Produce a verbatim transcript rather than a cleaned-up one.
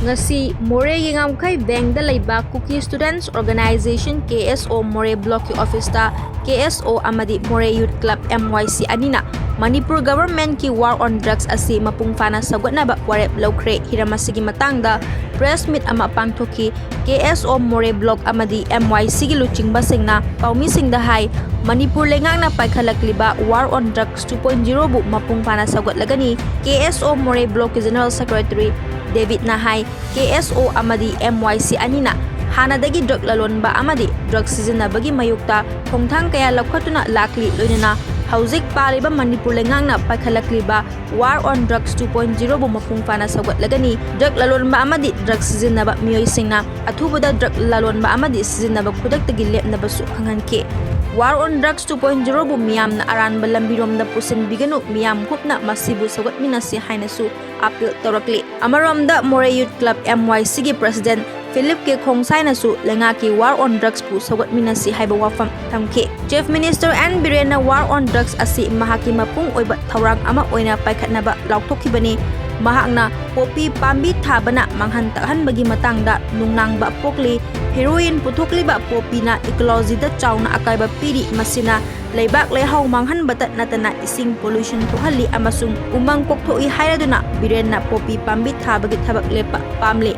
ꯉꯁꯤ ꯃꯣꯔꯦꯒꯤ ꯉꯝꯈꯩ ꯕꯦꯡꯗ ꯂꯩꯕ Kuki Students Organisation, K S O, ꯃꯣꯔꯦ ꯕ꯭ꯂꯣꯛꯀꯤ ꯑꯣꯐꯤꯁꯇ K S O ꯑꯃꯗꯤ ꯃꯣꯔꯦ youth club, M Y C, ꯑꯅꯤꯅ ꯃꯅꯤꯄꯨꯔ ꯒꯚꯔꯟꯃꯦꯟꯠꯀꯤ War on Drugs ꯑꯁꯤ ꯃꯄꯨꯡ ꯐꯥꯅ ꯁꯧꯒꯠꯅꯕ ꯋꯥꯔꯦꯞ ꯂꯧꯈ꯭ꯔꯦ꯫ ꯍꯤꯔꯝ ꯑꯁꯤꯒꯤ ꯃꯇꯥꯡꯗ ꯄ꯭ꯔꯦꯁ ꯃꯤꯠ ꯑꯃ ꯄꯥꯡꯊꯣꯛꯈꯤ꯫ K S O ꯃꯣꯔꯦ ꯕ꯭ꯂꯣꯛ ꯑꯃꯗꯤ M Y Cꯒꯤ ꯂꯨꯆꯤꯡꯕꯁꯤꯡꯅ ꯄꯥꯎꯃꯤꯁꯤꯡꯗ ꯍꯥꯏ, ꯃꯅꯤꯄꯨꯔ ꯂꯩꯉꯥꯛꯅ ꯄꯥꯏꯈꯠꯂꯛꯂꯤꯕ War on Drugs two point zero ꯕꯨ ꯃꯄꯨꯡ ꯐꯥꯅ ꯁꯧꯒꯠꯂꯒꯅꯤ꯫ K S O ꯃꯣꯔꯦ ꯕ꯭ꯂꯣꯛꯀꯤ ꯖꯦꯅꯔꯦꯜ ꯁꯦꯀ꯭ꯔꯦꯇꯔꯤ ꯗꯦꯕꯤꯗꯅ ꯍꯥꯏ, K S O ꯑꯃꯗꯤ M Y C ꯑꯅꯤꯅ ꯍꯥꯟꯅꯗꯒꯤ ꯗ꯭ꯔꯒ ꯂꯂꯣꯟꯕ ꯑꯃꯗꯤ ꯗ꯭ꯔꯒ ꯁꯤꯖꯤꯟꯅꯕꯒꯤ ꯃꯥꯌꯣꯛꯇ ꯈꯣꯡꯊꯥꯡ ꯀꯌꯥ ꯂꯧꯈꯠꯇꯨꯅ ꯂꯥꯛꯂꯤ꯫ ꯂꯣꯏꯅꯅ ꯍꯧꯖꯤꯛ ꯄꯥꯜꯂꯤꯕ ꯃꯅꯤꯄꯨꯔ ꯂꯩꯉꯥꯛꯅ ꯄꯥꯏꯈꯠꯂꯛꯂꯤꯕ War on Drugs two point zero ꯕꯨ ꯃꯄꯨꯡ ꯐꯥꯅ ꯁꯧꯒꯠꯂꯒꯅꯤ꯫ ꯗ꯭ꯔꯒ ꯂꯂꯣꯟꯕ ꯑꯃꯗꯤ ꯗ꯭ꯔꯒ ꯁꯤꯖꯤꯟꯅꯕ ꯃꯤꯑꯣꯏꯁꯤꯡꯅ ꯑꯊꯨꯕꯗ ꯗ꯭ꯔꯒ ꯂꯂꯣꯟꯕ ꯑꯃꯗꯤ ꯁꯤꯖꯤꯟꯅꯕ ꯈꯨꯗꯛꯇꯒꯤ ꯂꯦꯞꯅꯕꯁꯨ ꯈꯪꯍꯟꯈꯤ꯫ War on Drugs two point zero ꯕꯨ ꯃꯤꯌꯥꯝꯅ ꯑꯔꯥꯟꯕ ꯂꯝꯕꯤꯔꯣꯝꯗ ꯄꯨꯁꯤꯟꯕꯤꯒꯅꯨ, ꯃꯤꯌꯥꯝ ꯄꯨꯝꯅ ꯃꯁꯤꯕꯨ ꯁꯧꯒꯠꯃꯤꯟꯅꯁꯤ ꯍꯥꯏꯅꯁꯨ ꯑꯄꯤꯜ ꯇꯧꯔꯛꯂꯤ꯫ ꯑꯃꯔꯣꯝꯗ Moreh youth club, M Y Cꯒꯤ ꯄ꯭ꯔꯁꯤꯗꯦꯟꯠ ꯐꯤꯂꯤꯞ ꯀꯦ ꯈꯣꯡꯁꯥꯏꯅꯁꯨ ꯂꯩꯉꯥꯛꯀꯤ War on Drugsꯄꯨ ꯁꯧꯒꯠꯃꯤꯟꯅꯁꯤ ꯍꯥꯏꯕ ꯋꯥꯐꯝ ꯊꯝꯈꯤ꯫ ꯆꯤꯐ ꯃꯤꯅꯤꯁꯇꯔ ꯑꯦꯟ ꯕꯤꯔꯦꯟꯅ War on Drugs ꯑꯁꯤ ꯃꯍꯥꯛꯀꯤ ꯃꯄꯨꯡ ꯑꯣꯏꯕ ꯊꯧꯔꯥꯡ ꯑꯃ ꯑꯣꯏꯅ ꯄꯥꯏꯈꯠꯅꯕ ꯂꯥꯎꯊꯣꯛꯈꯤꯕꯅꯤ꯫ ꯃꯍꯥꯛꯅ ꯄꯣꯄꯤ ꯄꯥꯝꯕꯤ ꯊꯥꯕꯅ ꯃꯥꯡꯍꯟ ꯇꯥꯛꯍꯟꯕꯒꯤ ꯃꯇꯥꯡꯗ ꯅꯨꯡꯅꯥꯡꯕ ꯄꯣꯛꯂꯤ꯫ ꯍꯦꯔꯣꯏꯟ ꯄꯨꯊꯣꯛꯂꯤꯕ ꯄꯣꯄꯤꯅ ꯏꯀꯣꯂꯣꯖꯤꯗ ꯆꯥꯎꯅ ꯑꯀꯥꯏꯕ ꯄꯤꯔꯤ꯫ ꯃꯁꯤꯅ ꯂꯩꯕꯥꯛ ꯂꯩꯍꯥꯎ ꯃꯥꯡꯍꯟꯕꯇ ꯅꯠꯇꯅ ꯏꯁꯤꯡ ꯄꯣꯂꯨꯁꯟ ꯊꯣꯛꯍꯜꯂꯤ ꯑꯃꯁꯨꯡ ꯎꯃꯪ ꯀꯣꯛꯊꯣꯛꯏ ꯍꯥꯏꯔꯗꯨꯅ ꯕꯤꯔꯦꯟꯅ ꯄꯣꯄꯤ ꯄꯥꯝꯕꯤ ꯊꯥꯕꯒꯤ ꯊꯕꯛ ꯂꯦꯞꯄ ꯄꯥꯝꯂꯤ꯫